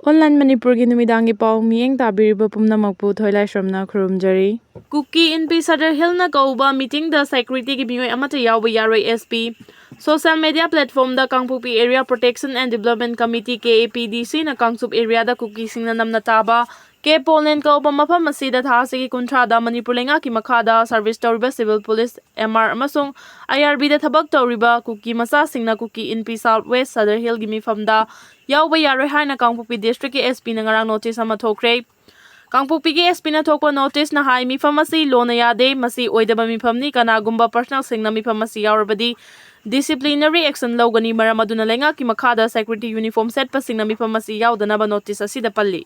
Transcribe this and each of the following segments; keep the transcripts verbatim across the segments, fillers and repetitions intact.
Online ꯃꯅꯤꯄꯨꯔꯒꯤ ꯅꯨꯃꯤꯗꯥꯡꯒꯤ ꯄꯥꯎ ꯃꯤꯠꯌꯦꯡ ꯇꯥꯕꯤꯔꯤꯕ ꯄꯨꯝꯅꯃꯛꯄꯨ ꯊꯣꯏꯂꯥꯏꯁ꯭ꯔꯝꯅ ꯈꯨꯔꯨꯝꯖꯔꯤ꯫ ꯀꯨꯀꯤ ꯏꯟꯄꯤ ꯁꯗꯔ ꯍꯤꯜꯅ ꯀꯧꯕ ꯃꯤꯇꯤꯡꯗ ꯁꯦꯀ꯭ꯌꯨꯔꯤꯇꯤꯒꯤ ꯃꯤꯑꯣꯏ ꯑꯃꯠꯇ ꯌꯥꯎꯕ ꯌꯥꯔꯣꯏ, ꯑꯦꯁ ꯄꯤ꯫ ꯁꯣꯁꯤꯌꯦꯜ ꯃꯤꯗꯤꯌꯥ ꯄ꯭ꯂꯦꯠꯐꯣꯝꯗ ꯀꯥꯡꯄꯣꯛꯄꯤ area protection and development committee, K A P D ꯁꯤꯅ ꯀꯥꯡꯆꯨꯞ ꯑꯦꯔꯤꯌꯥꯗ ꯀꯨꯀꯤꯁꯤꯡꯅ ꯅꯝꯅ ꯇꯥꯕ ꯀꯦ ꯄꯣꯂꯦꯟ ꯀꯧꯕ ꯃꯐꯝ ꯑꯁꯤꯗ ꯊꯥ ꯑꯁꯤꯒꯤ ꯀꯨꯟꯊ꯭ꯔꯥꯗ ꯃꯅꯤꯄꯨꯔ ꯂꯩꯉꯥꯛꯀꯤ ꯃꯈꯥꯗ ꯁꯔꯚꯤꯁ ꯇꯧꯔꯤꯕ ꯁꯤꯚꯤꯜ ꯄꯨꯂꯤꯁ, ꯑꯦꯝ ꯑꯥꯔ ꯑꯃꯁꯨꯡ ꯑꯥꯏ ꯑꯥꯔ ꯕꯤꯗ ꯊꯕꯛ ꯇꯧꯔꯤꯕ ꯀꯨꯀꯤ ꯃꯆꯥꯁꯤꯡꯅ ꯀꯨꯀꯤ ꯏꯟꯄꯤ ꯁꯥꯎꯠ ꯋꯦꯁ ꯁꯗꯔ ꯍꯤꯜꯒꯤ ꯃꯤꯐꯝꯗ ꯌꯥꯎꯕ ꯌꯥꯔꯣꯏ ꯍꯥꯏꯅ ꯀꯥꯡꯄꯣꯛꯄꯤ ꯗꯤꯁꯇ꯭ꯔꯤꯛꯀꯤ ꯑꯦꯁ ꯄꯤꯅ ꯉꯔꯥꯡ ꯅꯣꯇꯤꯁ ꯑꯃ ꯊꯣꯛꯈ꯭ꯔꯦ꯫ ꯀꯥꯡꯄꯣꯛꯄꯤꯒꯤ ꯑꯦꯁ ꯄꯤꯅ ꯊꯣꯛꯄ ꯅꯣꯇꯤꯁꯅ ꯍꯥꯏ, ꯃꯤꯐꯝ ꯑꯁꯤ ꯂꯣꯟꯅ ꯌꯥꯗꯦ, ꯃꯁꯤ ꯑꯣꯏꯗꯕ ꯃꯤꯐꯝꯅꯤ, ꯀꯅꯥꯒꯨꯝꯕ ꯄꯔꯁꯅꯦꯜꯁꯤꯡꯅ ꯃꯤꯐꯝ ꯑꯁꯤ ꯌꯥꯎꯔꯕꯗꯤ ꯗꯤꯁꯤꯄ꯭ꯂꯤꯅꯔꯤ ꯑꯦꯛꯁꯟ ꯂꯧꯒꯅꯤ, ꯃꯔꯝ ꯑꯗꯨꯅ ꯂꯩꯉꯥꯛꯀꯤ ꯃꯈꯥꯗ ꯁꯦꯀ꯭ꯌꯨꯔꯤꯇꯤ ꯌꯨꯅꯤꯐꯣꯔꯝ ꯁꯦꯠꯄꯁꯤꯡꯅ ꯃꯤꯐꯝ ꯑꯁꯤ ꯌꯥꯎꯗꯅꯕ ꯅꯣꯇꯤꯁ ꯑꯁꯤꯗ ꯄꯜꯂꯤ꯫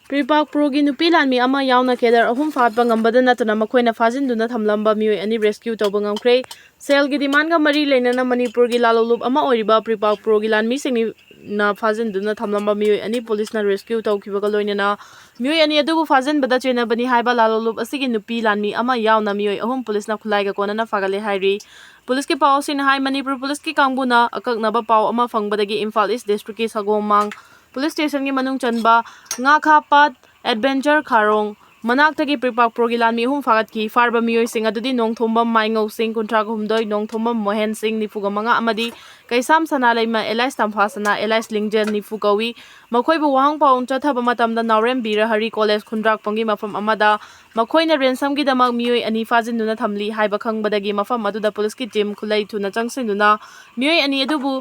ꯄ꯭ꯔꯤꯄꯥꯛ ꯄ꯭ꯔꯣꯒꯤ ꯅꯨꯄꯤ ꯂꯥꯟꯃꯤ ꯑꯃ ꯌꯥꯎꯅ ꯀꯦꯗꯔ ꯑꯍꯨꯝ ꯐꯥꯠꯄ ꯉꯝꯕꯗ ꯅꯠꯇꯅ ꯃꯈꯣꯏꯅ ꯐꯥꯖꯤꯟꯗꯨꯅ ꯊꯝꯂꯝꯕ ꯃꯤꯑꯣꯏ ꯑꯅꯤ ꯔꯦꯁꯀ꯭ꯌꯨ ꯇꯧꯕ ꯉꯝꯈ꯭ꯔꯦ꯫ ꯁꯦꯜꯒꯤ ꯗꯤꯃꯥꯟꯒ ꯃꯔꯤ ꯂꯩꯅꯅ ꯃꯅꯤꯄꯨꯔꯒꯤ ꯂꯥꯂꯣꯡꯂꯨꯞ ꯑꯃ ꯑꯣꯏꯔꯤꯕ ꯄ꯭ꯔꯤꯄꯥꯛ ꯄ꯭ꯔꯣꯒꯤ ꯂꯥꯟꯃꯤꯁꯤꯡꯅ ꯐꯥꯖꯤꯟꯗꯨꯅ ꯊꯝꯂꯝꯕ ꯃꯤꯑꯣꯏ ꯑꯅꯤ ꯄꯨꯂꯤꯁꯅ ꯔꯦꯁꯀ꯭ꯌꯨ ꯇꯧꯈꯤꯕꯒ ꯂꯣꯏꯅꯅ ꯃꯤꯑꯣꯏ ꯑꯅꯤ ꯑꯗꯨꯕꯨ ꯐꯥꯖꯤꯟꯕꯗ ꯆꯦꯟꯅꯕꯅꯤ ꯍꯥꯏꯕ ꯂꯥꯂꯣꯡꯂꯨꯞ ꯑꯁꯤꯒꯤ ꯅꯨꯄꯤ ꯂꯥꯟꯃꯤ ꯑꯃ ꯌꯥꯎꯅ ꯃꯤꯑꯣꯏ ꯑꯍꯨꯝ ꯄꯨꯂꯤꯁꯅ ꯈꯨꯠꯂꯥꯏꯒ ꯀꯣꯟꯅꯅ ꯐꯥꯒꯠꯂꯦ ꯍꯥꯏꯔꯤ꯫ ꯄꯨꯂꯤꯁꯀꯤ ꯄꯥꯎꯁꯤꯡꯅ ꯍꯥꯏ, ꯃꯅꯤꯄꯨꯔ ꯄꯨꯂꯤꯁꯀꯤ ꯀꯥꯡꯕꯨꯅ ꯑꯀꯛꯅꯕ ꯄꯥꯎ ꯑꯃ ꯐꯪꯕꯗꯒꯤ ꯏꯝꯐꯥꯜ ꯏꯁ ꯗꯤꯁꯇ꯭ꯔꯤꯛꯀꯤ ꯁꯒꯣꯜꯃꯥꯡ ꯄꯨꯂꯤꯁ ꯁ꯭ꯇꯦꯁꯟꯒꯤ ꯃꯅꯨꯡ ꯆꯟꯕ ꯉꯥꯈꯥ ꯄꯥꯠ ꯑꯦꯗꯚꯦꯟꯆꯔ ꯈꯥꯔꯣꯡ ꯃꯅꯥꯛꯇꯒꯤ ꯄ꯭ꯔꯤꯄꯥꯛ ꯄ꯭ꯔꯣꯒꯤ ꯂꯥꯟꯃꯤ ꯑꯍꯨꯝ ꯐꯥꯒꯠꯈꯤ꯫ ꯐꯥꯔꯕ ꯃꯤꯑꯣꯏꯁꯤꯡ ꯑꯗꯨꯗꯤ ꯅꯣꯡꯊꯣꯝꯕꯝ ꯃꯥꯏꯉꯧ ꯁꯤꯡ, ꯀꯨꯟꯊ꯭ꯔꯥ ꯍꯨꯝꯗꯣꯏ, ꯅꯣꯡꯊꯣꯝꯕꯝ ꯃꯣꯍꯦꯟ ꯁꯤꯡ, ꯅꯤꯐꯨꯒ ꯃꯉꯥ, ꯑꯃꯗꯤ ꯀꯩꯁꯥꯝ ꯁꯅꯥꯂꯩꯃ ꯑꯦꯂꯥꯏꯁ ꯇꯝꯐꯥꯁꯅꯥ ꯑꯦꯂꯥꯏꯁ ꯂꯤꯡꯖꯦꯜ, ꯅꯤꯐꯨ ꯀꯧꯏ꯫ ꯃꯈꯣꯏꯕꯨ ꯋꯥꯍꯪ ꯄꯥꯎꯍꯪ ꯆꯠꯊꯕ ꯃꯇꯝꯗ ꯅꯥꯎꯔꯦꯝ ꯕꯤꯔ ꯍꯔꯤ ꯀꯣꯂꯦꯖ ꯈꯨꯟꯗ꯭ꯔꯥꯛꯄꯝꯒꯤ ꯃꯐꯝ ꯑꯃꯗ ꯃꯈꯣꯏꯅ ꯔꯦꯟꯁꯝꯒꯤꯗꯃꯛ ꯃꯤꯑꯣꯏ ꯑꯅꯤ ꯐꯥꯖꯤꯟꯗꯨꯅ ꯊꯝꯂꯤ ꯍꯥꯏꯕ ꯈꯪꯕꯗꯒꯤ ꯃꯐꯝ ꯑꯗꯨꯗ ꯄꯨꯂꯤꯁꯀꯤ ꯇꯤꯝ ꯈꯨꯠꯂꯩ ꯊꯨꯅ ꯆꯪꯁꯤꯟꯗꯨꯅ ꯃꯤꯑꯣꯏ ꯑꯅꯤ ꯑꯗꯨꯕꯨ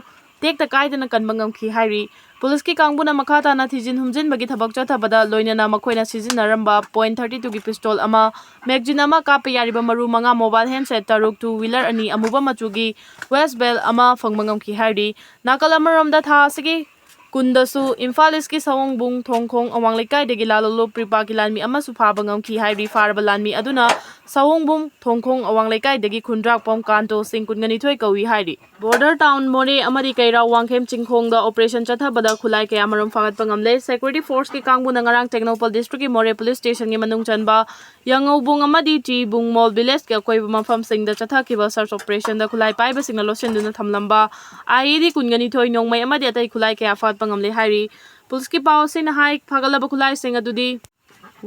ꯇꯦꯛꯇ ꯀꯥꯏꯗꯅ ꯀꯟꯕ ꯉꯝꯈꯤ ꯍꯥꯏꯔꯤ꯫ ꯄꯨꯂꯤꯁꯀꯤ ꯀꯥꯡꯕꯨꯅ ꯃꯈꯥ ꯇꯥꯅ ꯊꯤꯖꯤꯟ ꯍꯨꯝꯖꯤꯟꯕꯒꯤ ꯊꯕꯛ ꯆꯠꯊꯕꯗ ꯂꯣꯏꯅꯅ ꯃꯈꯣꯏꯅ ꯁꯤꯖꯤꯟꯅꯔꯝꯕ ꯄꯣꯏꯟ ꯊꯥꯔꯇꯤ ꯇꯨꯒꯤ ꯄꯤꯁꯇꯣꯜ ꯑꯃ, ꯃꯦꯒꯖꯤꯟ ꯑꯃ, ꯀꯥꯞꯄ ꯌꯥꯔꯤꯕ ꯃꯔꯨ ꯃꯉꯥ, ꯃꯣꯕꯥꯏꯜ ꯍꯦꯟꯁꯦꯠ ꯇꯔꯨꯛ, ꯇꯨ ꯋꯤꯂꯔ ꯑꯅꯤ, ꯑꯃꯨꯕ ꯃꯆꯨꯒꯤ ꯋꯦꯁ ꯕꯦꯜ ꯑꯃ ꯐꯪꯕ ꯉꯝꯈꯤ ꯍꯥꯏꯔꯤ꯫ ꯅꯥꯀꯜ ꯑꯃꯔꯣꯝꯗ ꯊꯥ ꯑꯁꯤꯒꯤ ꯀꯨꯟꯗꯁꯨ ꯏꯝꯐꯥꯜ ꯏꯁꯀꯤ ꯁꯑꯣꯡꯕꯨꯡ ꯊꯣꯡꯈꯣꯡ ꯑꯋꯥꯡ ꯂꯩꯀꯥꯏꯗꯒꯤ ꯂꯥꯂꯣꯡꯂꯨꯞ ꯄ꯭ꯔꯤꯄꯥꯛꯀꯤ ꯂꯥꯟꯃꯤ ꯑꯃꯁꯨ ꯐꯥꯕ ꯉꯝꯈꯤ ꯍꯥꯏꯔꯤ꯫ ꯐꯥꯔꯕ ꯂꯥꯟꯃꯤ ꯑꯗꯨꯅ ꯁꯑꯣꯡꯕꯨꯡ ꯊꯣꯡꯈꯣꯡ ꯑꯋꯥꯡ ꯂꯩꯀꯥꯏꯗꯒꯤ ꯈꯨꯟꯗ꯭ꯔꯥꯛꯄꯝ ꯀꯥꯟꯇꯣ ꯁꯤꯡ ꯀꯨꯟꯒ ꯅꯤꯊꯣꯏ ꯀꯧꯏ ꯍꯥꯏꯔꯤ꯫ ꯕꯣꯔꯗꯔ ꯇꯥꯎꯟ ꯃꯣꯔꯦ ꯑꯃꯗꯤ ꯀꯩꯔꯥꯎ ꯋꯥꯡꯈꯦꯝ ꯆꯤꯡꯈꯣꯡꯗ ꯑꯣꯄꯔꯦꯁꯟ ꯆꯠꯊꯕꯗ ꯈꯨꯠꯂꯥꯏ ꯀꯌꯥꯃꯔꯨꯝ ꯐꯥꯒꯠꯄ ꯉꯝꯂꯦ꯫ ꯁꯦꯀ꯭ꯌꯨꯔꯤꯇꯤ ꯐꯣꯔꯁꯀꯤ ꯀꯥꯡꯕꯨꯅ ꯉꯔꯥꯡ ꯇꯦꯡꯅꯧꯄꯜ ꯗꯤꯁꯇ꯭ꯔꯤꯛꯀꯤ ꯃꯣꯔꯦ ꯄꯨꯂꯤꯁ ꯁ꯭ꯇꯦꯁꯟꯒꯤ ꯃꯅꯨꯡ ꯆꯟꯕ ꯌꯥꯉꯧꯕꯨꯡ ꯑꯃꯗꯤ ꯇꯤꯕꯨꯡ ꯃꯣꯜ ꯚꯤꯂꯦꯖꯀꯤ ꯑꯀꯣꯏꯕ ꯃꯐꯝꯁꯤꯡꯗ ꯆꯠꯊꯈꯤꯕ ꯁꯔꯆ ꯑꯣꯄꯔꯦꯁꯟꯗ ꯈꯨꯠꯂꯥꯏ ꯄꯥꯏꯕꯁꯤꯡꯅ ꯂꯣꯠꯁꯤꯟꯗꯨꯅ ꯊꯝꯂꯝꯕ ꯑꯥꯏ ꯏ ꯗꯤ ꯀꯨꯟꯒ ꯅꯤꯊꯣꯏ, ꯅꯣꯡꯃꯩ ꯑꯃꯗꯤ ꯑꯇꯩ ꯈꯨꯠꯂꯥꯏ ꯀꯌꯥ ꯐꯥꯒꯠꯄ ꯉꯝꯂꯦ ꯍꯥꯏꯔꯤ꯫ ꯄꯨꯂꯤꯁꯀꯤ ꯄꯥꯎ ꯑꯁꯤꯅ ꯍꯥꯏ, ꯐꯥꯒꯠꯂꯕ ꯈꯨꯠꯂꯥꯏꯁꯤꯡ ꯑꯗꯨꯗꯤ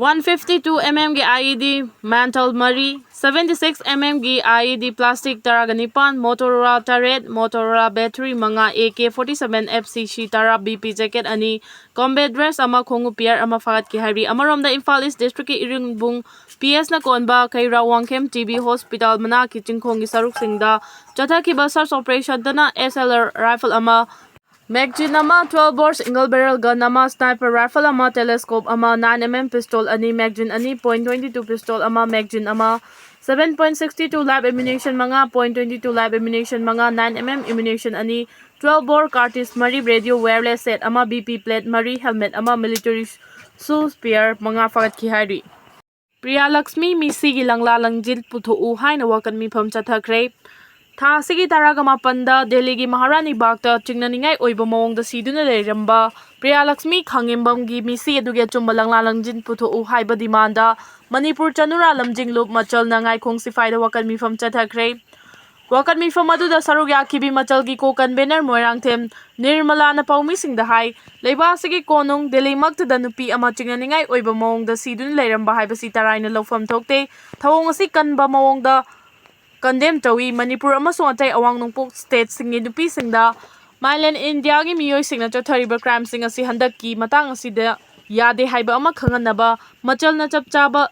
ꯋꯥꯟ ꯐꯤꯐꯇꯤ ꯇꯨ ꯑꯦꯝ ꯑꯦꯝꯒꯤ ꯑꯥꯏ ꯏ ꯗꯤ, ꯃꯦꯟꯇꯜ ꯃꯔꯤ, ꯁꯚꯦꯟꯇꯤ ꯁꯤꯛꯁ ꯑꯦꯝ ꯑꯦꯝꯒꯤ ꯑꯥꯏ ꯏ ꯗꯤ ꯄ꯭ꯂꯥꯁꯇꯤꯛ ꯇꯔꯥꯒ ꯅꯤꯄꯥꯟ, ꯃꯣꯇꯣꯔꯣꯂꯥ ꯇꯔꯦꯠ, ꯃꯣꯇꯣꯔꯣꯂꯥ ꯕꯦꯇꯔꯤ ꯃꯉꯥ, A K forty seven F C ꯁꯤ ꯇꯔꯥ, ꯕꯤ ꯄꯤ ꯖꯦꯀꯦꯠ ꯑꯅꯤ, ꯀꯣꯝꯕꯦꯠ ꯗ꯭ꯔꯦꯁ ꯑꯃ, ꯈꯣꯡꯎꯞ ꯄꯤꯌꯔ ꯑꯃ ꯐꯥꯒꯠꯈꯤ ꯍꯥꯏꯔꯤ꯫ ꯑꯃꯔꯣꯝꯗ ꯏꯝꯐꯥꯜ ꯏꯁ ꯗꯤꯁꯇ꯭ꯔꯤꯛꯀꯤ ꯏꯔꯤꯡꯕꯨꯡ ꯄꯤ ꯑꯦꯁꯅ ꯀꯣꯟꯕ Kheirao Wangkhem T B hospital ꯃꯅꯥꯛꯀꯤ ꯆꯤꯡꯈꯣꯡꯒꯤ ꯁꯔꯨꯛꯁꯤꯡꯗ ꯆꯠꯊꯈꯤꯕ ꯁꯔꯆ ꯑꯣꯄꯔꯦꯁꯟꯗꯅ ꯑꯦꯁ ꯑꯦꯜ ꯑꯥꯔ ꯔꯥꯏꯐꯜ ꯑꯃ, ꯃꯦꯒꯖꯤꯟ ꯑꯃ, twelve bore single barrel gun ꯑꯃ, ꯁ꯭ꯅꯥꯏꯄꯔ ꯔꯥꯏꯐꯜ ꯑꯃ, ꯇꯦꯂꯦꯁꯀꯣꯞ ꯑꯃ, ꯅꯥꯏꯟ ꯑꯦꯝ ꯑꯦꯝ ꯄꯤꯁꯇꯣꯜ ꯑꯅꯤ, ꯃꯦꯒꯖꯤꯟ ꯑꯅꯤ, ꯄꯣꯏꯟ ꯇ꯭ꯋꯦꯟꯇꯤ ꯇꯨ ꯄꯤꯁꯇꯣꯜ ꯑꯃ, ꯃꯦꯒꯖꯤꯟ ꯑꯃ, seven point sixty two live ammunition ꯃꯉꯥ, point twenty two live ammunition ꯃꯉꯥ, ꯅꯥꯏꯟ ꯑꯦꯝ ꯑꯦꯝ ꯑꯦꯃꯨꯅꯤꯁꯟ ꯑꯅꯤ, ꯇ꯭ꯋꯦꯜꯐ ꯕꯣꯔ ꯀꯥꯔꯇ꯭ꯔꯤꯖ ꯃꯔꯤ, ꯔꯦꯗꯤꯑꯣ ꯋꯥꯌꯔꯂꯦꯁ ꯁꯦꯠ ꯑꯃ, ꯕꯤ ꯄꯤ ꯄ꯭ꯂꯦꯠ ꯃꯔꯤ, ꯍꯦꯜꯃꯦꯠ ꯑꯃ, ꯃꯤꯂꯤꯇꯔꯤ ꯁꯨꯁ ꯄꯤꯌꯔ ꯃꯉꯥ ꯐꯥꯒꯠꯈꯤ ꯍꯥꯏꯔꯤ꯫ ꯄ꯭ꯔꯤꯌꯥꯂꯛꯁꯃꯤ ꯃꯤꯁꯤꯒꯤ ꯂꯪꯂꯥ ꯂꯪꯖꯤꯜ ꯄꯨꯊꯣꯛꯎ ꯍꯥꯏꯅ ꯋꯥꯀꯠ ꯃꯤꯐꯝ ꯆꯠꯊꯈ꯭ꯔꯦ꯫ ꯊꯥ ꯑꯁꯤꯒꯤ ꯇꯔꯥꯒ ꯃꯥꯄꯟꯗ ꯗꯦꯜꯂꯤꯒꯤ ꯃꯍꯥꯔꯥꯅꯤ ꯕꯥꯒꯇ ꯆꯤꯡꯅꯅꯤꯡꯉꯥꯏ ꯑꯣꯏꯕ ꯃꯑꯣꯡꯗ ꯁꯤꯗꯨꯅ ꯂꯩꯔꯝꯕ ꯄ꯭ꯔꯤꯌꯥꯂꯛꯁꯃꯤ ꯈꯥꯉꯦꯝꯕꯝꯒꯤ ꯃꯤꯁꯤ ꯑꯗꯨꯒꯤ ꯑꯆꯨꯝꯕ ꯂꯪꯂꯥ ꯂꯪꯖꯤꯜ ꯄꯨꯊꯣꯛꯎ ꯍꯥꯏꯕ ꯗꯤꯃꯥꯟꯗ ꯃꯅꯤꯄꯨꯔ ꯆꯅꯨꯔꯥ ꯂꯝꯖꯤꯡ ꯂꯨꯞ ꯃꯆꯜꯅ ꯉꯥꯏꯈꯣꯡ ꯁꯤꯐꯥꯏꯗ ꯋꯥꯀꯠ ꯃꯤꯐꯝ ꯆꯠꯊꯈ꯭ꯔꯦ꯫ ꯋꯥꯀꯠ ꯃꯤꯐꯝ ꯑꯗꯨꯗ ꯁꯔꯨꯛ ꯌꯥꯈꯤꯕꯤ ꯃꯆꯜꯒꯤ ꯀꯣ ꯀꯟꯚꯦꯅꯔ ꯃꯣꯏꯔꯥꯡꯊꯦꯝ ꯅꯤꯔꯃꯂꯥꯅ ꯄꯥꯎꯃꯤꯁꯤꯡꯗ ꯍꯥꯏ, ꯂꯩꯕꯥꯛ ꯑꯁꯤꯒꯤ ꯀꯣꯅꯨꯡ ꯗꯦꯜꯂꯤꯃꯛꯇꯗ ꯅꯨꯄꯤ ꯑꯃ ꯆꯤꯡꯅꯅꯤꯡꯉꯥꯏ ꯑꯣꯏꯕ ꯃꯑꯣꯡꯗ ꯁꯤꯗꯨꯅ ꯂꯩꯔꯝꯕ ꯍꯥꯏꯕꯁꯤ ꯇꯔꯥꯏꯅ ꯂꯧꯐꯝ ꯊꯣꯛꯇꯦ꯫ ꯊꯧꯑꯣꯡ ꯑꯁꯤ ꯀꯟꯕ ꯃꯑꯣꯡꯗ ꯀꯟꯗꯦꯝ ꯇꯧꯏ꯫ ꯃꯅꯤꯄꯨꯔ ꯑꯃꯁꯨꯡ ꯑꯇꯩ ꯑꯋꯥꯡ ꯅꯣꯡꯄꯣꯛ ꯁ꯭ꯇꯦꯠꯁꯤꯡꯒꯤ ꯅꯨꯄꯤꯁꯤꯡꯗ ꯃꯥꯏꯂꯦꯟ ꯏꯟꯗꯤꯌꯥꯒꯤ ꯃꯤꯑꯣꯏꯁꯤꯡꯅ ꯆꯠꯊꯔꯤꯕ ꯀ꯭ꯔꯥꯏꯝꯁꯤꯡ ꯑꯁꯤ ꯍꯟꯗꯛꯀꯤ ꯃꯇꯥꯡ ꯑꯁꯤꯗ ꯌꯥꯗꯦ ꯍꯥꯏꯕ ꯑꯃ ꯈꯪꯍꯟꯅꯕ ꯃꯆꯜꯅ ꯆꯞ ꯆꯥꯕ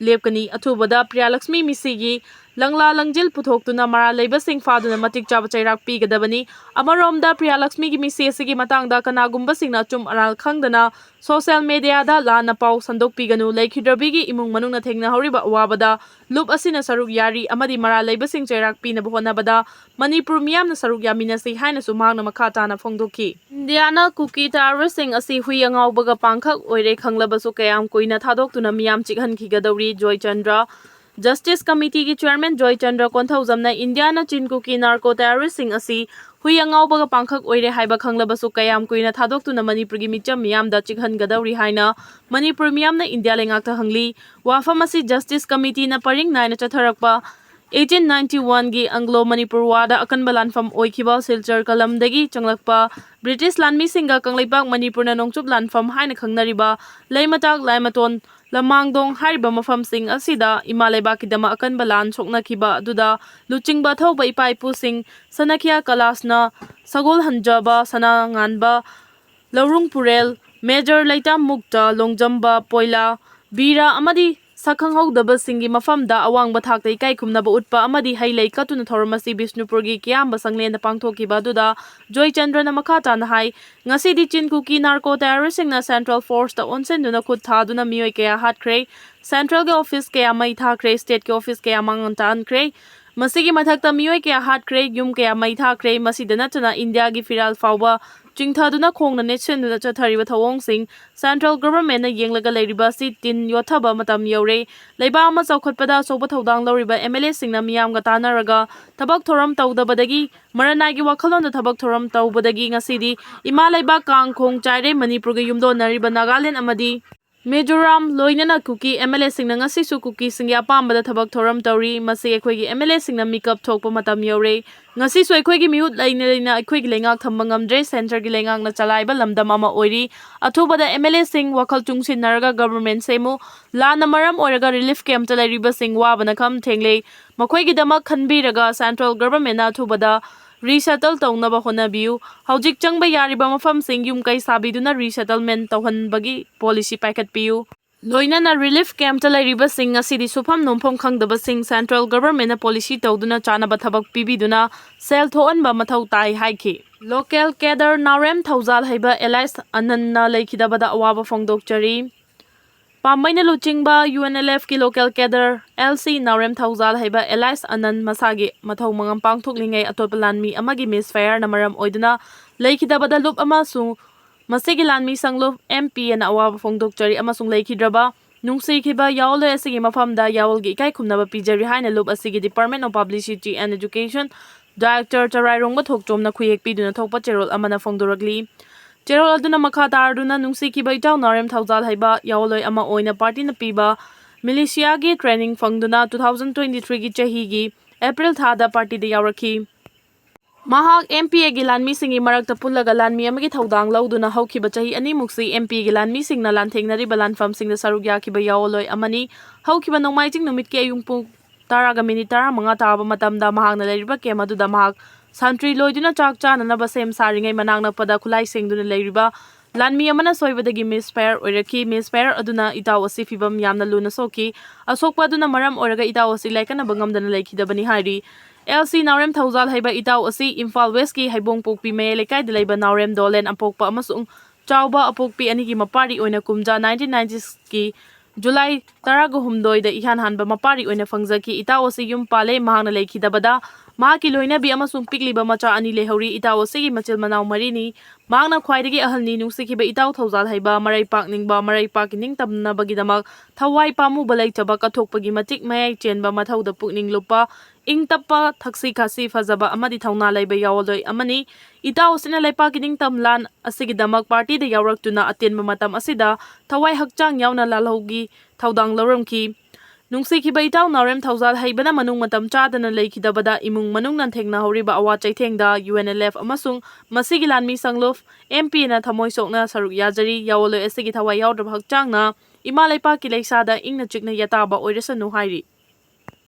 ꯂꯦꯞꯀꯅꯤ꯫ ꯑꯊꯨꯕꯗ ꯄ꯭ꯔꯤꯌꯥꯂꯛꯁꯃꯤ ꯃꯤꯁꯤꯒꯤ ꯂꯪꯂꯥ ꯂꯪꯖꯤꯜ ꯄꯨꯊꯣꯛꯇꯨꯅ ꯃꯔꯥꯜ ꯂꯩꯕꯁꯤꯡ ꯐꯥꯗꯨꯅ ꯃꯇꯤꯛ ꯆꯥꯕ ꯆꯩꯔꯥꯛ ꯄꯤꯒꯗꯕꯅꯤ꯫ ꯑꯃꯔꯣꯝꯗ ꯄ꯭ꯔꯤꯌꯥꯂꯛꯁꯃꯤꯒꯤ ꯃꯤꯁꯤ ꯑꯁꯤꯒꯤ ꯃꯇꯥꯡꯗ ꯀꯅꯥꯒꯨꯝꯕꯁꯤꯡꯅ ꯑꯆꯨꯝ ꯑꯔꯥꯜ ꯈꯪꯗꯅ ꯁꯣꯁꯤꯌꯦꯜ ꯃꯦꯗꯤꯌꯥꯗ ꯂꯥꯟꯅ ꯄꯥꯎ ꯁꯟꯗꯣꯛꯄꯤꯒꯅꯨ꯫ ꯂꯩꯈꯤꯗ꯭ꯔꯕꯤꯒꯤ ꯏꯃꯨꯡ ꯃꯅꯨꯡꯅ ꯊꯦꯡꯅꯍꯧꯔꯤꯕ ꯑꯋꯥꯕꯗ ꯂꯨꯞ ꯑꯁꯤꯅ ꯁꯔꯨꯛ ꯌꯥꯔꯤ ꯑꯃꯗꯤ ꯃꯔꯥꯜ ꯂꯩꯕꯁꯤꯡ ꯆꯩꯔꯥꯛ ꯄꯤꯅꯕ ꯍꯣꯠꯅꯕꯗ ꯃꯅꯤꯄꯨꯔ ꯃꯤꯌꯥꯝꯅ ꯁꯔꯨꯛ ꯌꯥꯃꯤꯟꯅꯁꯤ ꯍꯥꯏꯅꯁꯨ ꯃꯍꯥꯛꯅ ꯃꯈꯥ ꯇꯥꯅ ꯐꯣꯡꯗꯣꯛꯈꯤ꯫ ꯏꯟꯗꯤꯌꯥꯅ ꯀꯨꯀꯤ ꯇꯦꯔꯣꯔꯤꯁꯁꯤꯡ ꯑꯁꯤ ꯍꯨꯏ ꯑꯉꯥꯎꯕꯒ ꯄꯥꯡꯈꯛ ꯑꯣꯏꯔꯦ ꯈꯪꯂꯕꯁꯨ ꯀꯌꯥꯝ ꯀꯨꯏꯅ ꯊꯥꯗꯣꯛꯇꯨꯅ ꯃꯤꯌꯥꯝ ꯆꯤꯛꯍꯟꯈꯤꯒꯗꯧꯔꯤ? ꯖꯣꯏꯆꯟꯗ꯭ꯔ꯫ Justice Committeeꯒꯤ Chairman ꯖꯣꯏꯆꯟꯗ꯭ꯔ ꯀꯣꯟꯊꯧꯖꯝꯅ ꯏꯟꯗꯤꯌꯥꯅ ꯆꯤꯟ ꯀꯨꯀꯤ narco terroristꯁꯤꯡ ꯑꯁꯤ ꯍꯨꯏ ꯑꯉꯥꯎꯕꯒ ꯄꯥꯡꯈꯛ ꯑꯣꯏꯔꯦ ꯍꯥꯏꯕ ꯈꯪꯂꯕꯁꯨ ꯀꯌꯥꯝ ꯀꯨꯏꯅ ꯊꯥꯗꯣꯛꯇꯨꯅ ꯃꯅꯤꯄꯨꯔꯒꯤ ꯃꯤꯆꯝ ꯃꯤꯌꯥꯝꯗ ꯆꯤꯛꯍꯟꯒꯗꯧꯔꯤ ꯍꯥꯏꯅ ꯃꯅꯤꯄꯨꯔ ꯃꯤꯌꯥꯝꯅ ꯏꯟꯗꯤꯌꯥ ꯂꯩꯉꯥꯛꯇ ꯍꯪꯂꯤ꯫ ꯋꯥꯐꯝ ꯑꯁꯤ Justice Committeeꯅ ꯄꯔꯤꯡ ꯅꯥꯏꯅ ꯆꯠꯊꯔꯛꯄ eighteen ninety oneꯒꯤ Anglo Manipur warꯗ ꯑꯀꯟꯕ ꯂꯥꯟꯐꯝ ꯑꯣꯏꯈꯤꯕ ꯁꯤꯜꯆꯔ ꯀꯂꯝꯗꯒꯤ ꯆꯪꯂꯛꯄ ꯕ꯭ꯔꯤꯇꯤꯁ ꯂꯥꯟꯃꯤꯁꯤꯡꯒ ꯀꯪꯂꯩꯄꯥꯛ ꯃꯅꯤꯄꯨꯔꯅ ꯅꯣꯡꯆꯨꯞ ꯂꯥꯟꯐꯝ ꯍꯥꯏꯅ ꯈꯪꯅꯔꯤꯕ ꯂꯩꯃꯇꯥꯛ, ꯂꯥꯏꯃꯇꯣꯟ, ꯂꯃꯥꯡꯗꯣꯡ ꯍꯥꯏꯔꯤꯕ ꯃꯐꯝꯁꯤꯡ ꯑꯁꯤꯗ ꯏꯃꯥ ꯂꯩꯕꯥꯛꯀꯤꯗꯃꯛ ꯑꯀꯟꯕ ꯂꯥꯟ ꯁꯣꯛꯅꯈꯤꯕ ꯑꯗꯨꯗ ꯂꯨꯆꯤꯡꯕ ꯑꯊꯧꯕ ꯏꯄꯥ ꯏꯄꯨꯁꯤꯡ ꯁꯅꯈꯤꯌꯥ ꯀꯂꯥꯁꯅ ꯁꯒꯣꯜ ꯍꯟꯖꯕ, ꯁꯅꯥ ꯉꯥꯟꯕ, ꯂꯧꯔꯨꯡ ꯄꯨꯔꯦꯜ, ꯃꯦꯖꯔ ꯂꯩꯇꯥꯝ ꯃꯨꯛꯇ, ꯂꯣꯡꯖꯝꯕ, ꯄꯣꯏꯂꯥ, ꯕꯤꯔꯥ ꯑꯃꯗꯤ ꯁꯛꯈꯪꯍꯧꯗꯕꯁꯤꯡꯒꯤ ꯃꯐꯝꯗ ꯑꯋꯥꯡꯕ ꯊꯥꯛꯇ ꯏꯀꯥꯏ ꯈꯨꯝꯅꯕ ꯎꯠꯄ ꯑꯃꯗꯤ ꯍꯩ ꯂꯩ ꯀꯠꯇꯨꯅ ꯊꯧꯔꯝ ꯑꯁꯤ ꯕꯤꯁꯅꯨꯄꯨꯔꯒꯤ ꯀꯤꯌꯥꯝꯕ ꯁꯪꯂꯦꯟꯗ ꯄꯥꯡꯊꯣꯛꯈꯤꯕ ꯑꯗꯨꯗ ꯖꯣꯏꯆꯟꯗ꯭ꯔꯅ ꯃꯈꯥ ꯇꯥꯅ ꯍꯥꯏ, ꯉꯁꯤꯗꯤ ꯆꯤꯟ ꯀꯨꯀꯤ narco terroristꯁꯤꯡꯅ central forceꯇ ꯑꯣꯟꯁꯤꯟꯗꯨꯅ ꯈꯨꯠ ꯊꯥꯗꯨꯅ ꯃꯤꯑꯣꯏ ꯀꯌꯥ ꯍꯥꯠꯈ꯭ꯔꯦ꯫ Centralꯒꯤ office ꯀꯌꯥ ꯃꯩ ꯊꯥꯈ꯭ꯔꯦ, stateꯀꯤ office ꯀꯌꯥ ꯃꯥꯡꯍꯟ ꯇꯥꯍꯟꯈ꯭ꯔꯦ꯫ ꯃꯁꯤꯒꯤ ꯃꯊꯛꯇ ꯃꯤꯑꯣꯏ ꯀꯌꯥ ꯍꯥꯠꯈ꯭ꯔꯦ, ꯌꯨꯝ ꯀꯌꯥ ꯃꯩ ꯊꯥꯈ꯭ꯔꯦ꯫ ꯃꯁꯤꯗ ꯅꯠꯇꯅ ꯏꯟꯗꯤꯌꯥꯒꯤ ꯐꯤꯔꯥꯜ ꯐꯥꯎꯕ ꯆꯤꯡꯊꯗꯨꯅ ꯈꯣꯡꯅ ꯅꯦꯠꯁꯤꯟꯗꯨꯅ ꯆꯠꯊꯔꯤꯕ ꯊꯧꯑꯣꯡꯁꯤꯡ central governmentꯅ ꯌꯦꯡꯂꯒ ꯂꯩꯔꯤꯕ ꯑꯁꯤ ꯇꯤꯟ ꯌꯣꯠꯊꯕ ꯃꯇꯝ ꯌꯧꯔꯦ꯫ ꯂꯩꯕꯥꯛ ꯑꯃ ꯆꯥꯎꯈꯠꯄꯗ ꯑꯆꯧꯕ ꯊꯧꯗꯥꯡ ꯂꯧꯔꯤꯕ MLAꯁꯤꯡꯅ ꯃꯤꯌꯥꯝꯒ ꯇꯥꯟꯅꯔꯒ ꯊꯕꯛ ꯊꯧꯔꯝ ꯇꯧꯗꯕꯗꯒꯤ ꯃꯔꯅꯥꯏꯒꯤ ꯋꯥꯈꯜꯂꯣꯟꯗ ꯊꯕꯛ ꯊꯧꯔꯝ ꯇꯧꯕꯗꯒꯤ ꯉꯁꯤꯗꯤ ꯏꯃꯥ ꯂꯩꯕꯥꯛ ꯀꯥꯡ ꯈꯣꯡ ꯆꯥꯏꯔꯦ꯫ ꯃꯅꯤꯄꯨꯔꯒ ꯌꯨꯝꯗꯣꯟꯅꯔꯤꯕ ꯅꯥꯒꯥꯂꯦꯟ ꯑꯃꯗꯤ ꯃꯤꯖꯣꯔꯥꯝ ꯂꯣꯏꯅꯅ ꯀꯨꯀꯤ MLAꯁꯤꯡꯅ ꯉꯁꯤꯁꯨ ꯀꯨꯀꯤꯁꯤꯡꯒꯤ ꯑꯄꯥꯝꯕꯗ ꯊꯕꯛ ꯊꯧꯔꯝ ꯇꯧꯔꯤ꯫ ꯃꯁꯤ ꯑꯩꯈꯣꯏꯒꯤ MLAꯁꯤꯡꯅ ꯃꯤꯀꯞ ꯊꯣꯛꯄ ꯃꯇꯝ ꯌꯧꯔꯦ꯫ ꯉꯁꯤꯁꯨ ꯑꯩꯈꯣꯏꯒꯤ ꯃꯤꯍꯨꯠ ꯂꯩꯅ ꯂꯩꯅ ꯑꯩꯈꯣꯏꯒꯤ ꯂꯩꯉꯥꯛ ꯊꯝꯕ ꯉꯝꯗ꯭ꯔꯦ꯫ Centreꯒꯤ ꯂꯩꯉꯥꯛꯅ ꯆꯂꯥꯏꯕ ꯂꯝꯗꯝ ꯑꯃ ꯑꯣꯏꯔꯤ꯫ ꯑꯊꯨꯕꯗ MLAꯁꯤꯡ ꯋꯥꯈꯜ ꯆꯨꯡꯁꯤꯟꯅꯔꯒ government ꯁꯦꯝꯃꯨ꯫ ꯂꯥꯟꯅ ꯃꯔꯝ ꯑꯣꯏꯔꯒ relief campꯇ ꯂꯩꯔꯤꯕꯁꯤꯡ ꯋꯥꯕꯅ ꯈꯝ ꯊꯦꯡꯂꯦ꯫ ꯃꯈꯣꯏꯒꯤꯗꯃꯛ ꯈꯟꯕꯤꯔꯒ central governmentꯅ ꯑꯊꯨꯕꯗ resettle ꯇꯧꯅꯕ ꯍꯣꯠꯅꯕꯤꯌꯨ꯫ ꯍꯧꯖꯤꯛ ꯆꯪꯕ ꯌꯥꯔꯤꯕ ꯃꯐꯝꯁꯤꯡ ꯌꯨꯝ ꯀꯩ ꯁꯥꯕꯤꯗꯨꯅ resettlement ꯇꯧꯍꯟꯕꯒꯤ policy ꯄꯥꯏꯈꯠꯄꯤꯌꯨ꯫ ꯂꯣꯏꯅꯅ relief campꯇ ꯂꯩꯔꯤꯕꯁꯤꯡ ꯉꯁꯤꯗꯤ ꯁꯨꯐꯝ ꯅꯣꯝꯐꯝ ꯈꯪꯗꯕꯁꯤꯡ central governmentꯅ policy ꯇꯧꯗꯨꯅ ꯆꯥꯅꯕ ꯊꯕꯛ ꯄꯤꯕꯤꯗꯨꯅ ꯁꯦꯜ ꯊꯣꯛꯍꯟꯕ ꯃꯊꯧ ꯇꯥꯏ ꯍꯥꯏꯈꯤ꯫ Local cadre ꯅꯥꯎꯔꯦꯝ ꯊꯧꯖꯥꯜ ꯍꯩꯕ ꯑꯦꯂꯥꯏꯁ ꯑꯅꯟꯅ ꯂꯩꯈꯤꯗꯕꯗ ꯑꯋꯥꯕ ꯐꯣꯡꯗꯣꯛꯆꯔꯤ꯫ ꯄꯥꯝꯕꯩꯅ ꯂꯨꯆꯤꯡꯕ UNLFꯀꯤ local cadre LC ꯅꯥꯎꯔꯦꯝ ꯊꯧꯖꯥꯜ ꯍꯩꯕ ꯑꯦꯂꯥꯏꯁ ꯑꯅꯟ ꯃꯁꯥꯒꯤ ꯃꯊꯧ ꯃꯉꯝ ꯄꯥꯡꯊꯣꯛꯂꯤꯉꯩ ꯑꯇꯣꯞꯄ ꯂꯥꯟꯃꯤ ꯑꯃꯒꯤ misfireꯅ ꯃꯔꯝ ꯑꯣꯏꯗꯨꯅ ꯂꯩꯈꯤꯗꯕꯗ ꯂꯨꯞ ꯑꯃꯁꯨꯡ ꯃꯁꯤꯒꯤ ꯂꯥꯟꯃꯤ ꯁꯪꯂꯨꯞ MPNꯅ ꯑꯋꯥꯕ ꯐꯣꯡꯗꯣꯛꯆꯔꯤ ꯑꯃꯁꯨꯡ ꯂꯩꯈꯤꯗ꯭ꯔꯕ ꯅꯨꯡꯁꯤꯈꯤꯕ ꯌꯥꯑꯣꯜꯂꯣꯏ ꯑꯁꯤꯒꯤ ꯃꯐꯝꯗ ꯌꯥꯑꯣꯜꯒꯤ ꯏꯀꯥꯏ ꯈꯨꯝꯅꯕ ꯄꯤꯖꯔꯤ ꯍꯥꯏꯅ ꯂꯨꯞ ꯑꯁꯤꯒꯤ Department of Publicity and Education Director ꯆꯔꯥꯏꯔꯣꯡꯕ ꯊꯣꯛꯆꯣꯝꯅ ꯈꯨꯌꯦꯛ ꯄꯤꯗꯨꯅ ꯊꯣꯛꯄ ꯆꯦꯔꯣꯜ ꯑꯃꯅ ꯐꯣꯡꯗꯣꯔꯛꯂꯤ꯫ ꯆꯦꯔꯣꯜ ꯑꯗꯨꯅ ꯃꯈꯥ ꯇꯥꯔꯗꯨꯅ ꯅꯨꯡꯁꯤꯈꯤꯕ ꯏꯇꯥꯎ ꯅꯥꯎꯔꯦꯝ ꯊꯧꯖꯥꯜ ꯍꯩꯕ ꯌꯥꯑꯣꯜꯂꯣꯏ ꯑꯃ ꯑꯣꯏꯅ partyꯅ ꯄꯤꯕ militiaꯒꯤ training ꯐꯪꯗꯨꯅ two thousand twenty threeꯒꯤ ꯆꯍꯤꯒꯤ April ꯊꯥꯗ partyꯗ ꯌꯥꯎꯔꯛꯈꯤ꯫ ꯃꯍꯥꯛ MPAꯒꯤ ꯂꯥꯟꯃꯤꯁꯤꯡꯒꯤ ꯃꯔꯛꯇ ꯄꯨꯜꯂꯒ ꯂꯥꯟꯃꯤ ꯑꯃꯒꯤ ꯊꯧꯗꯥꯡ ꯂꯧꯗꯨꯅ ꯍꯧꯈꯤꯕ ꯆꯍꯤ ꯑꯅꯤꯃꯨꯛꯁꯤ MPAꯒꯤ ꯂꯥꯟꯃꯤꯁꯤꯡꯅ ꯂꯥꯟꯊꯦꯡꯅꯔꯤꯕ ꯂꯥꯟꯐꯝꯁꯤꯡꯗ ꯁꯔꯨꯛ ꯌꯥꯈꯤꯕ ꯌꯥꯑꯣꯜꯂꯣꯏ ꯑꯃꯅꯤ꯫ ꯍꯧꯈꯤꯕ ꯅꯣꯡꯃꯥꯏꯖꯤꯡ ꯅꯨꯃꯤꯠꯀꯤ ꯑꯌꯨꯛ ꯄꯨꯡ ꯇꯔꯥꯒ minute ꯇꯔꯥꯃꯉꯥ ꯇꯥꯕ ꯃꯇꯝꯗ ꯃꯍꯥꯛꯅ ꯂꯩꯔꯤꯕ camp ꯑꯗꯨꯗ ꯃꯍꯥꯛ ꯁꯟꯇ꯭ꯔꯤ ꯂꯣꯏꯗꯨꯅ ꯆꯥꯛ ꯆꯥꯅꯅꯕ ꯁꯦꯝ ꯁꯥꯔꯤꯉꯩ ꯃꯅꯥꯛ ꯅꯛꯄꯗ ꯈꯨꯠꯂꯥꯏ ꯁꯦꯡꯗꯨꯅ ꯂꯩꯔꯤꯕ ꯂꯥꯟꯃꯤ ꯑꯃꯅ ꯁꯣꯏꯕꯗꯒꯤ misfire ꯑꯣꯏꯔꯛꯈꯤ꯫ Misfire ꯑꯗꯨꯅ ꯏꯇꯥꯎ ꯑꯁꯤ ꯐꯤꯚꯝ ꯌꯥꯝꯅ ꯂꯨꯅ ꯁꯣꯛꯈꯤ꯫ ꯑꯁꯣꯛꯄ ꯑꯗꯨꯅ ꯃꯔꯝ ꯑꯣꯏꯔꯒ ꯏꯇꯥꯎ ꯑꯁꯤ ꯂꯥꯏꯀꯠꯅꯕ ꯉꯝꯗꯅ ꯂꯩꯈꯤꯗꯕꯅꯤ ꯍꯥꯏꯔꯤ꯫ LC ꯅꯥꯎꯔꯦꯝ ꯊꯧꯖꯥꯜ ꯍꯩꯕ ꯏꯇꯥꯎ ꯑꯁꯤ ꯏꯝꯐꯥꯜ Westꯀꯤ ꯍꯩꯕꯣꯡꯄꯣꯛꯄꯤ ꯃꯌꯥꯏ ꯂꯩꯀꯥꯏꯗ ꯂꯩꯕ ꯅꯥꯎꯔꯦꯝ ꯗꯣꯂꯦꯟ ꯑꯄꯣꯛꯄ ꯑꯃꯁꯨꯡ ꯆꯥꯎꯕ ꯑꯄꯣꯛꯄꯤ ꯑꯅꯤꯒꯤ ꯃꯄꯥꯔꯤ ꯑꯣꯏꯅ ꯀꯨꯝꯖꯥ nineteen ninetyꯀꯤ July ꯇꯔꯥꯒ ꯍꯨꯝꯗꯣꯏꯗ ꯏꯍꯥꯟ ꯍꯥꯟꯕ ꯃꯄꯥꯔꯤ ꯑꯣꯏꯅ ꯐꯪꯖꯈꯤ꯫ ꯏꯇꯥꯎ ꯑꯁꯤ ꯌꯨꯝ ꯄꯥꯜꯂꯦ꯫ ꯃꯍꯥꯛꯅ ꯂꯩꯈꯤꯗꯕꯗ ꯃꯍꯥꯛꯀꯤ ꯂꯣꯏꯅꯕꯤ ꯑꯃꯁꯨꯡ ꯄꯤꯛꯂꯤꯕ ꯃꯆꯥ ꯑꯅꯤ ꯂꯩꯍꯧꯔꯤ꯫ ꯏꯇꯥꯎ ꯑꯁꯤꯒꯤ ꯃꯆꯤꯜ ꯃꯅꯥꯎ ꯃꯔꯤꯅꯤ꯫ ꯃꯍꯥꯛꯅ ꯈ꯭ꯋꯥꯏꯗꯒꯤ ꯑꯍꯜꯅꯤ꯫ ꯅꯨꯡꯁꯤꯈꯤꯕ ꯏꯇꯥꯎ ꯊꯧꯖꯥꯜ ꯍꯩꯕ, ꯃꯔꯩ ꯄꯥꯛꯅꯤꯡꯕ, ꯃꯔꯩ ꯄꯥꯛ ꯅꯤꯡꯇꯝꯅꯕꯒꯤꯗꯃꯛ ꯊꯋꯥꯏ ꯄꯥꯝꯃꯨꯕ ꯂꯩꯇꯕ, ꯀꯠꯊꯣꯛꯄꯒꯤ ꯃꯇꯤꯛ ꯃꯌꯥꯏ ꯆꯦꯟꯕ, ꯃꯊꯧꯗ ꯄꯨꯛꯅꯤꯡ ꯂꯨꯞꯄ, ꯏꯪ ꯇꯞꯄ, ꯊꯛꯁꯤ ꯈꯥꯁꯤ ꯐꯖꯕ ꯑꯃꯗꯤ ꯊꯧꯅꯥ ꯂꯩꯕ ꯌꯥꯑꯣꯜꯂꯣꯏ ꯑꯃꯅꯤ꯫ ꯏꯇꯥꯎ ꯑꯁꯤꯅ ꯂꯩꯄꯥꯛꯀꯤ ꯅꯤꯡꯇꯝ ꯂꯥꯟ ꯑꯁꯤꯒꯤꯗꯃꯛ partyꯗ ꯌꯥꯎꯔꯛꯇꯨꯅ ꯑꯇꯦꯟꯕ ꯃꯇꯝ ꯑꯁꯤꯗ ꯊꯋꯥꯏ ꯍꯛꯆꯥꯡ ꯌꯥꯎꯅ ꯂꯥꯜꯍꯧꯒꯤ ꯊꯧꯗꯥꯡ ꯂꯧꯔꯝꯈꯤ꯫ ꯅꯨꯡꯁꯤꯈꯤꯕ ꯏꯇꯥꯎ ꯅꯥꯎꯔꯦꯝ ꯊꯧꯖꯥꯜ ꯍꯩꯕꯅ ꯃꯅꯨꯡ ꯃꯇꯝ ꯆꯥꯗꯅ ꯂꯩꯈꯤꯗꯕꯗ ꯏꯃꯨꯡ ꯃꯅꯨꯡꯅ ꯊꯦꯡꯅꯍꯧꯔꯤꯕ ꯑꯋꯥ ꯆꯩꯊꯦꯡꯗ UNLF ꯑꯃꯁꯨꯡ ꯃꯁꯤꯒꯤ ꯂꯥꯟꯃꯤ ꯁꯪꯂꯨꯞ MPAꯅ ꯊꯃꯣꯏ ꯁꯣꯛꯅ ꯁꯔꯨꯛ ꯌꯥꯖꯔꯤ꯫ ꯌꯥꯑꯣꯜꯂꯣꯏ ꯑꯁꯤꯒꯤ ꯊꯋꯥꯏ ꯌꯥꯎꯗ꯭ꯔꯕ ꯍꯛꯆꯥꯡꯅ ꯏꯃꯥ ꯂꯩꯄꯥꯛꯀꯤ ꯂꯩꯁꯥꯗ ꯏꯪꯅ ꯆꯤꯛꯅ ꯌꯥꯇꯥꯕ ꯑꯣꯏꯔꯁꯅꯨ ꯍꯥꯏꯔꯤ꯫